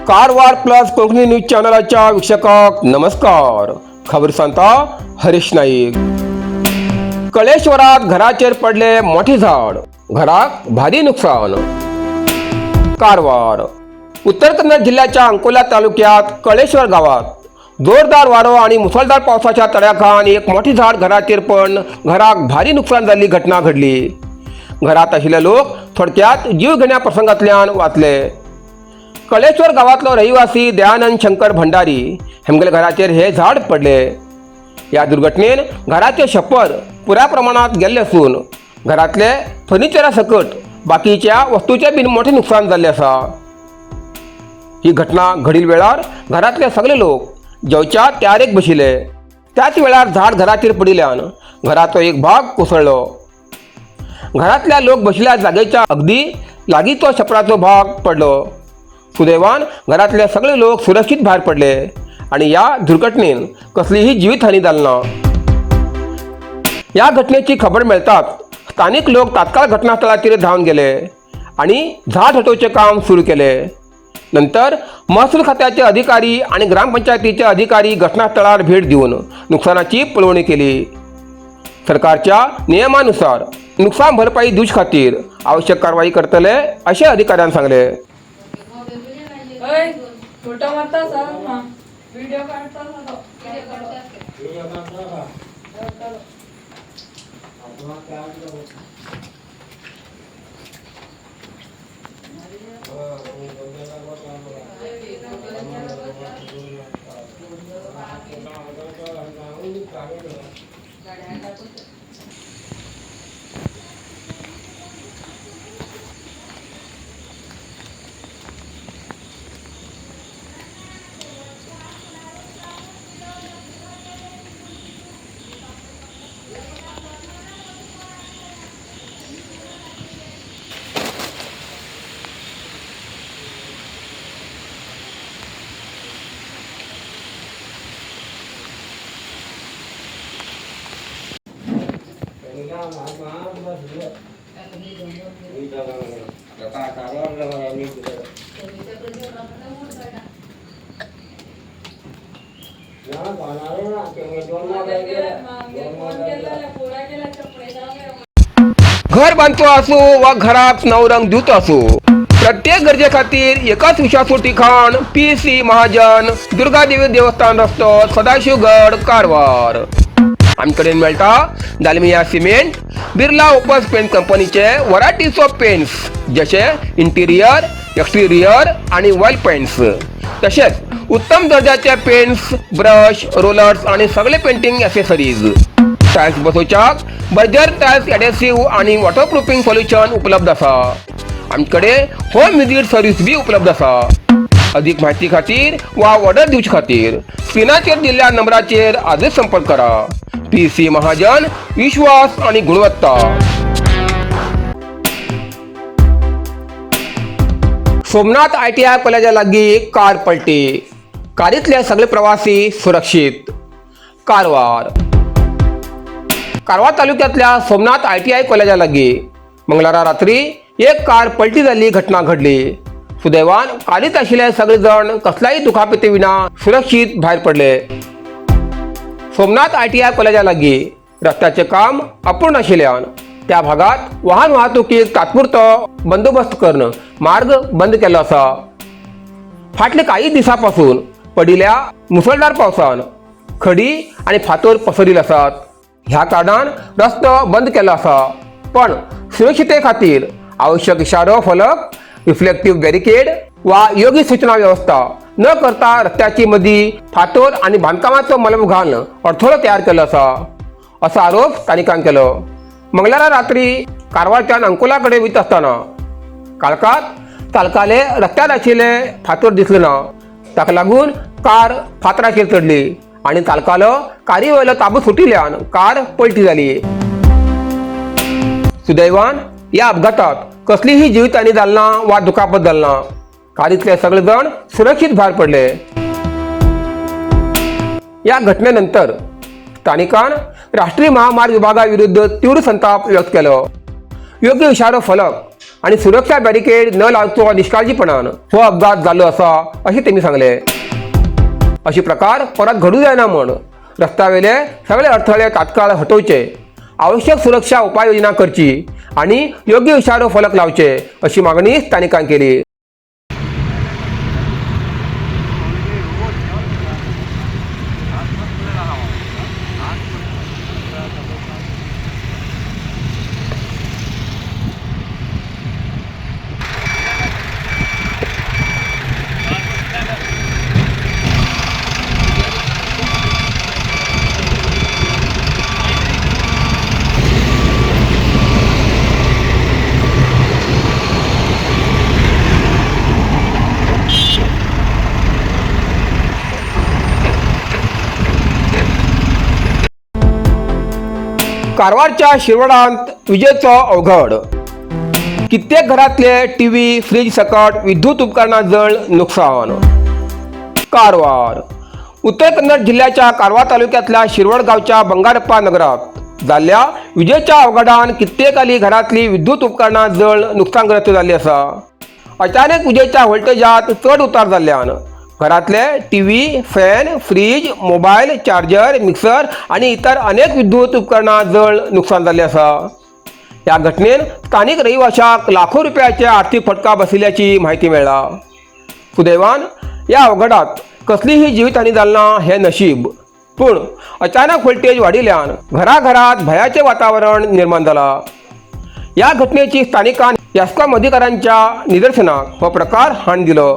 Karwar plus Konkani news चॅनलाच्या वीक्षकांक नमस्कार. खबर सांगता हरीश नाईक. कळेश्वरात घराचेर पडले मोठे झाड, घराक भारी नुकसान. कारवार उत्तर कन्नड जिल्ह्याच्या अंकोला तालुक्यात कळेश्वर गावात जोरदार वारो आणि मुसळधार पावसाच्या तडाख्यान एक मोठे झाड घराचेर पण घराक भारी नुकसान जाल्ली घटना घडली. घरात आशिल्ले लोक थोडक्यात जीव घेण्या प्रसंगांतल्यान वाचले. कळेश्वर गावातलो रहिवासी दयानंद शंकर भंडारी हेमगेल्या घराचेर हे झाड पडले. ह्या दुर्घटनेन घराचे छप्पर पुराय प्रमाणात गेल्ले आसून घरातले फर्निचरा सकट बाकीच्या वस्तूचे बीन मोठे नुकसान जाल्लें आसा. ही घटना घडील वेळार घरातले सगळे लोक जेवच्या तयारेक बशिल्ले. त्याच वेळार झाड घराचेर पडिल्ल्यान घराचो एक भाग कोसळ्ळो. घरातल्या लोक बशिल्ल्या जागेच्या अगदी लागींचो छपराचो भाग पडलो. सुदैवान घरातले सगळे लोक सुरक्षीत भायर पडले आणि या दुर्घटनेन कसलीही जीवितहानी जाली ना. या घटनेची खबर मेळटाच स्थानिक लोक तात्काळ घटनास्थळाचेर धांवन गेले आणि झाड हटोवचें काम सुरू केले. नंतर महसूल खात्याचे अधिकारी आणि ग्रामपंचायतीचे अधिकारी घटनास्थळार भेट दिवन नुकसानाची पळोवणी केली. सरकारच्या नियमानुसार नुकसान भरपाई दिवचे खातीर आवश्यक कारवाई करतले अशें अधिकाऱ्यान सांगले. ओय, फोटो मारता सर, हा व्हिडिओ काढता तो. घर बांधतो असो वा घराक नवो रंग दिवचो असो, प्रत्येक गरजे खातीर एकाच विश्वासू ठिकाण, पी सी महाजन, दुर्गादेवी देवस्थान रस्तो, सदाशिवगड, कारवार. आमचे कडेन मेळटा Dalmia cement, Birla Opus paint कंपनीचे वरायटीज ऑफ पेंट्स, जशे इंटिरियर, एक्सटिरियर आणि वॉल पेंट्स, तसेच उत्तम दर्जाचे पेंट्स, ब्रश, रोलर्स आणि सगळे पेंटिंग ॲसेसरीज. टायल्स बसोवच्याक बर्जर टायल्स एडेसिव्ह आणि वॉटरप्रुफिंग सोल्युशन उपलब्ध आसा. आमचे कडेन होम विजीट सर्वीस बी उपलब्ध आसा. अधिक माहिती खातीर वा ऑर्डर दिवचे खातीर स्क्रिनाचेर दिल्ल्या नंबराचेर आजच संपर्क करा. पी सी महाजन, विश्वास आणि गुणवत्ता. सोमनाथ आयटीआय कॉलेजा लागीं कार पलटी, कारींतले सगळे प्रवासी सुरक्षीत. कारवार कारवार तालुक्यातल्या सोमनाथ आयटीआय कॉलेजा लागीं मंगळारा रात्री एक कार पलटी जाल्ली घटना घडली. सुदैवान कारीत आशिल्ले सगळे जण कसल्याही दुखापती विना सुरक्षीत भायर पडले. सोमनाथ आयटीआय कॉलेजा लागीं रस्त्याचें काम अपूर्ण आशिल्ल्यान त्या भागात वाहन वाहतुकीक तात्पुरतो बंदोबस्त करून मार्ग बंद केल्लो आसा. फाटले काही दिसां पासून पडिल्ल्या मुसळधार पावसान खडी आनी फातर पसरिल्ले आसात. ह्या कारणान रस्तो बंद केल्लो आसा, पण सुरक्षिते खातीर आवश्यक इशारो फलक, रिफ्लेक्टिव्ह बॅरिकेड वा योग्य सूचना वेवस्था न करता रस्त्याची मदीं फातर आनी बांदकामाचो मलम घालून अडथळो तयार केल्लो आसा, असो आरोप स्थानिकांक केलो. मंगळारा रात्री कारवारच्यान अंकोला कडेन वयता आसतना काळखात चालकाले रस्त्यार आशिल्ले फातर दिसले ना. ताका लागून कार फातराचेर चडली आनी चालकालो कारी वयलो ताबो सुटिल्ल्यान कार पलटी जाली. सुदैवान ह्या अपघातात कसलीही जिवीतहानी जाली ना वा दुखापत जाली ना. कारींतले सगळे जण सुरक्षीत भायर पडले. या घटनेनंतर स्थानिकान राष्ट्रीय महामार्ग विभागा विरुद्ध तीव्र संताप व्यक्त केलो. योग्य इशारो फलक, आनी सुरक्षा बॅरिकेड न लावचो निश्काळजीपणान हो अपघात जाल्लो आसा अशें तेमी सांगलें. अशे प्रकार परत घडूं जायना म्हण रस्त्यावेले सगळे अडथळे तात्काळ हटोवचे, आवश्यक सुरक्षा उपाययोजना करची आनी योग्य इशारो फलक लावचे अशी मागणी स्थानिकांनी केली. कारवारच्या शिरवडांत विजेचो अवघड. कित्येक घरातले टीव्ही, फ्रीज सकट विद्युत उपकरणां जळ नुकसान. कारवार. उत्तर कन्नड जिल्ह्याच्या कारवार तालुक्यातल्या शिरवड गावच्या बंगारप्पा नगरात जाल्ल्या विजेच्या अवघडान कित्येकाली घरातली विद्युत उपकरणां जळ नुकसानग्रस्त जाल्ली आसा. अचानक विजेच्या व्होल्टेजात चड उतार जाल्ल्यान घरातले TV, fan, fridge, mobile, charger, mixer आनी इतर अनेक विद्युत उपकरणां जळ नुकसान जाल्लें आसा. ह्या घटनेन स्थानीक रहिवाशाक लाखो रुपयाचे आर्थिक फटका बशिल्ल्याची म्हायती मेळ्ळा. सुदैवान ह्या अवघडात कसलीही जीवितहानी जाली ना हें नशीब, पूण अचानक व्होल्टेज वाडिल्ल्यान घराघरात भयाचें वातावरण निर्माण जालां. ह्या घटनेची स्थानिकान हेस्कॉम अधिकाऱ्यांच्या निदर्शनाक हो प्रकार हाडून दिलो.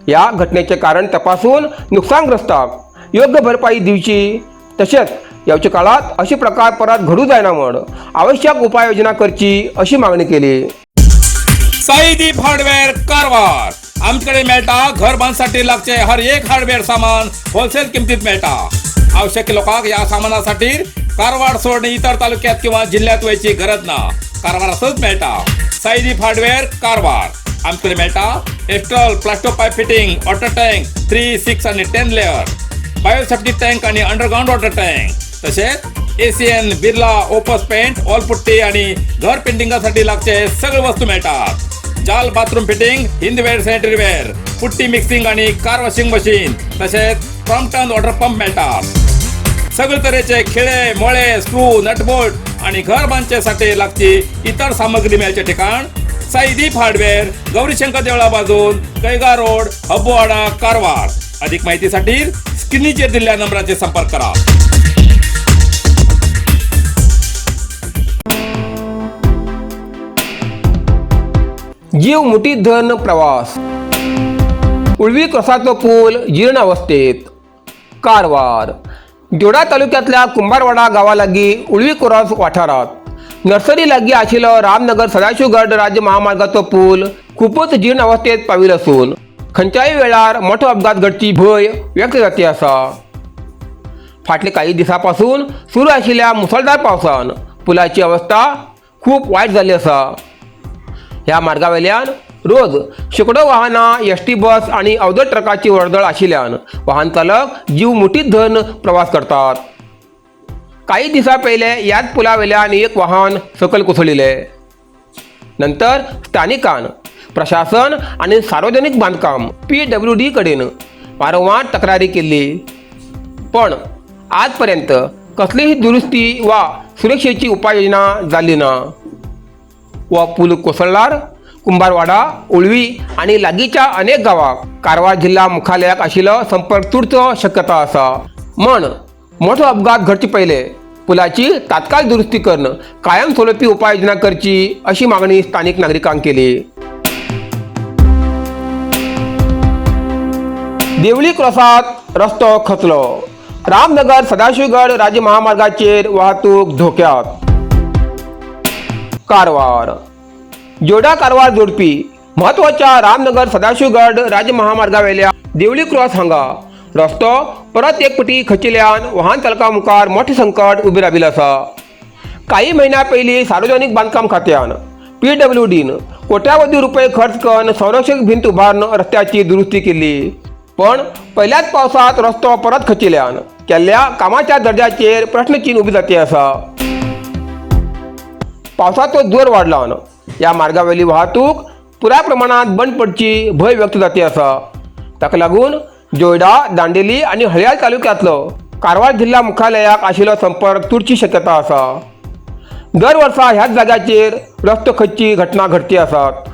ह्या घटनेचें कारण तपासून नुकसानग्रस्ताक योग्य भरपाई दिवची, तशेंच येवच्या काळात अशे प्रकार परत घडूं जायना म्हण आवश्यक उपाययोजना करची अशी मागणी केली. साईदीप हार्डवेअर कारवार. आमच्याकडे मेळटा घर बांधसाठी लागचे हर एक हार्डवेअर सामान होलसेल किमतीत मेळटा. आवश्यक लोकांक या सामानासाठी कारवार सोडून इतर तालुक्यात किंवा जिल्ह्यात वयची गरज ना, कारवारातच मेळटा. साईदीप हार्डवेअर कारवार. आमच्याकडे मेळटा Astral Plasto pipe fitting, water tank 3, 6 आणि 10 लेअर, बायोसेफ्टी टँक आणि अंडरग्राऊंड वॉटर टँक, तसेच Asian, Birla Opus paint, wall putty आणि घर पेंटिंगासाठी लागचे सगळे वस्तू मिळतात. जाल bathroom fitting, Hindware sanitary ware, putty mixing आणि कार वॉशिंग मशीन, तसेच क्रॉम्प्टन वॉटर पंप मिळतात. सगळे तऱ्हेचे खिळे, मोळे, स्क्रू, नटबोल्ट आणि घर बांधण्यासाठी लागची इतर सामग्री मिळायचे ठिकाण साईदीप हार्डवेअर, गौरीशंकर देवळा बाजून, कैगा रोड, हब्बुवाडा, कारवार. अधिक माहितीसाठी स्क्रीनचेर दिलेल्या नंबराचे संपर्क करा. जीव मुठीत धरून प्रवास. उळवी क्रॉसाचो पूल जीर्ण अवस्थेत. कारवार. जोडा तालुक्यातल्या कुंभारवाडा गांवा लागीं उळवी क्रॉस वाठारांत नर्सरी लागीं आशिल्लो रामनगर सदाशिवगड राज्य महामार्गाचो पूल खुबूच जीर्ण अवस्थेत पाविल्लो आसून खंयच्याय वेळार मोठो अपघात घडची भंय व्यक्त जाती आसा. फाटल्या काही दिसां पासून सुरू आशिल्ल्या मुसळधार पावसान पुलाची अवस्था खूब वायट जाल्ली आसा. ह्या मार्गावेल्यान रोज शेकडो वाहनां, एस टी बस आनी अवजड ट्रकाची वर्दळ आशिल्ल्यान वाहन चालक जीव मुठीत धरून प्रवास करतात. काही दिसां पयले ह्याच पुलावेल्यान एक वाहन सकयल कोसळिल्लें. नंतर स्थानिकान प्रशासन आनी सार्वजनीक बांदकाम पीडब्ल्यूडी कडेन वारंवार तक्रारी केल्ली, पण आज पर्यंत कसलीही दुरुस्ती वा सुरक्षेची उपाययोजना जाल्ली ना. हो पूल कोसळ्ळार कुंभारवाडा, उळवी आनी लागींच्या अनेक गांवांक कारवार जिल्हा मुखालयाक आशिल्लो संपर्क तुटचो शक्यता आसा. म्हण मोठो अपघात घडचे पयले पुलाची तात्काळ दुरुस्ती करून कायमस्वरूपी उपाययोजना करची अशी मागणी स्थानिक नागरिकांक केली. देवळी क्रॉसात रस्तो खचलो. रामनगर सदाशिवगड राज्य महामार्गाचेर वाहतूक धोक्यात. कारवार. जोडा कारवार जोडपी म्हत्वाच्या रामनगर सदाशिवगड राज्य महामार्गावेल्या देवळी क्रॉस हांगा रस्तो परत एक पटी खचिल्यान वाहन चालकां मुखार मोठें संकट उबें राविल्लें आसा. काही म्हयन्या पयलीं सार्वजनीक बांदकाम खात्यान पीडब्ल्यूडीन कोट्यावधी रुपये खर्च करून संरक्षक भिंत उबारून रस्त्याची दुरुस्ती केल्ली, पण पयल्याच पावसांत रस्तो परत खचिल्यान केल्ल्या कामाच्या दर्जाचेर प्रश्नचिन्न उबें जाती आसा. पावसाचो जोर वाडला. ह्या मार्गावेली वाहतूक पुराय प्रमाणात बंद पडची भंय व्यक्त जाती आसा. ताका लागून जोयडा, दांडेली आनी हळयाळ तालुक्यांतलो कारवार जिल्हा मुख्यालयाक आशिल्लो संपर्क तुटची शक्यता आसा. दर वर्सा ह्याच जाग्याचेर रस्तो खच्ची घटना घडती आसात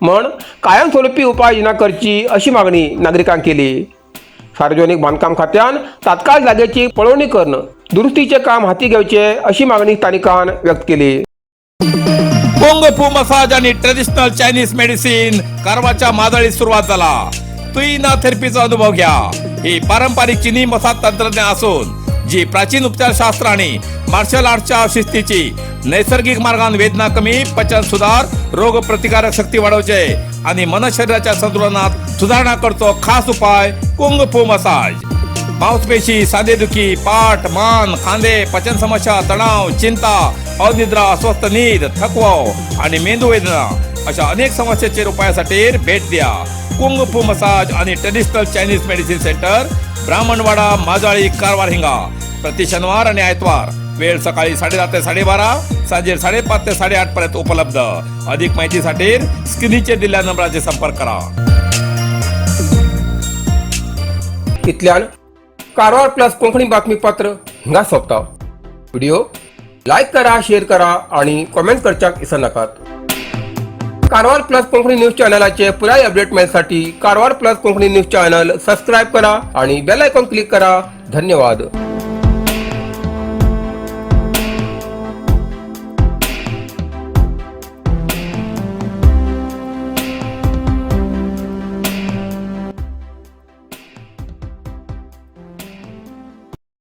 म्हण कायमस्वरूपी उपाययोजना करची अशी मागणी नागरिकांक केली. सार्वजनिक बांदकाम खात्यान तात्काळ जागेची पळोवणी करून दुरुस्तीचे काम हाती घेवचे अशी मागणी स्थानिकान व्यक्त केली. कुंग फू मसाज आणि ट्रेडिशनल चायनीज मेडिसिन कारवारच्या मादळीत सुरुवात झाला. तुईना थेरपीचा अनुभव घ्या. ही पारंपरिक चिनी मसाज तंत्रज्ञान असून जी प्राचीन उपचारशास्त्र आणि मार्शल आर्टच्या शिस्तीची नैसर्गिक मार्गान वेदना कमी, पचन सुधार, रोग प्रतिकारक शक्ती वाढवचे आणि मन शरीराच्या संतुलनात सुधारणा करतो खास उपाय कुंग फू मसाज. मांसपेशी, सांधेदुखी, पाठ, मान, खांदे, पचन समस्या, तणाव, चिंता, अनिद्रा, अस्वस्थ नीद, थकवा आणि मेंदू वेदना अशा अनेक समस्येचेर उपायासाठी भेट द्या कुंग फू मसाज आणि traditional Chinese medicine centre, Brahmanwada, Majali, Karwar हिंगा. प्रति शनिवार आणि आयतवार वेळ सकाळी 10:30 ते 12:30, सांजे 5:30 ते 8:30 पर्यंत उपलब्ध. अधिक माहितीसाठी स्क्रीनचे दिलेल्या नंबराचे संपर्क करा. इतल्यान कारवार प्लस कोंकणी बातमीपत्र हिंगा सोंपता. व्हिडिओ लायक करा, शेअर करा आणि कॉमेंट करच्याक विसरनाकात. कारवार प्लस कोंकणी न्यूज चॅनलाचे पुराय अपडेट मेळसाठी Karwar plus Konkani news channel subscribe करा आणि बेल आयकॉन क्लिक करा. धन्यवाद.